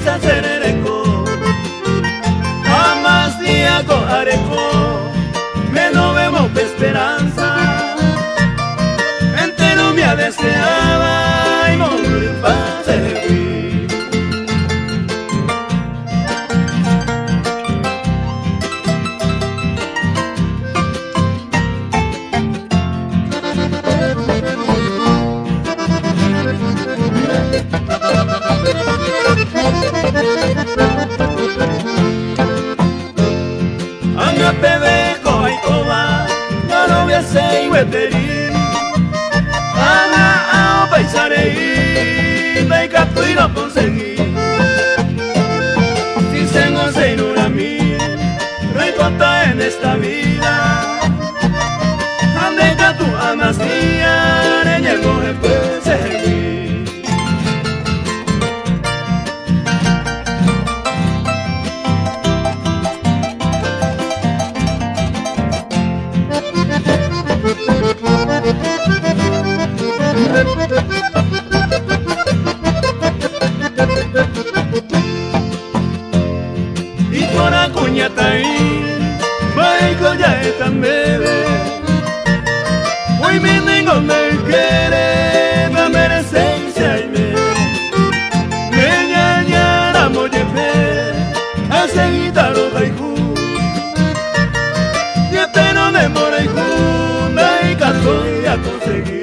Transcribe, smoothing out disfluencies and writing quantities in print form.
Péicha che rereko, Jamás día ko areko, menovemo pe esperanza. Entero mi adeseaba imombyrypa chehegui. Ág̃a peve ko aikóva ndaroviaséi gueteri. Ág̃a opaicha rei ndaikatúi rokonsegi. Si chéngo che irũrami roipota en esta vida. Ha nde katu amas día reñembohepy chehegui. Iporã kuñataĩ, mba'éiko ja'éta ndéve? Oime ningo nde ykére, namereséi che aime. Neñañáramo jepe, asegíta rohayhu. Jepérõ ne mborayhu ndaikatúi akonsegi.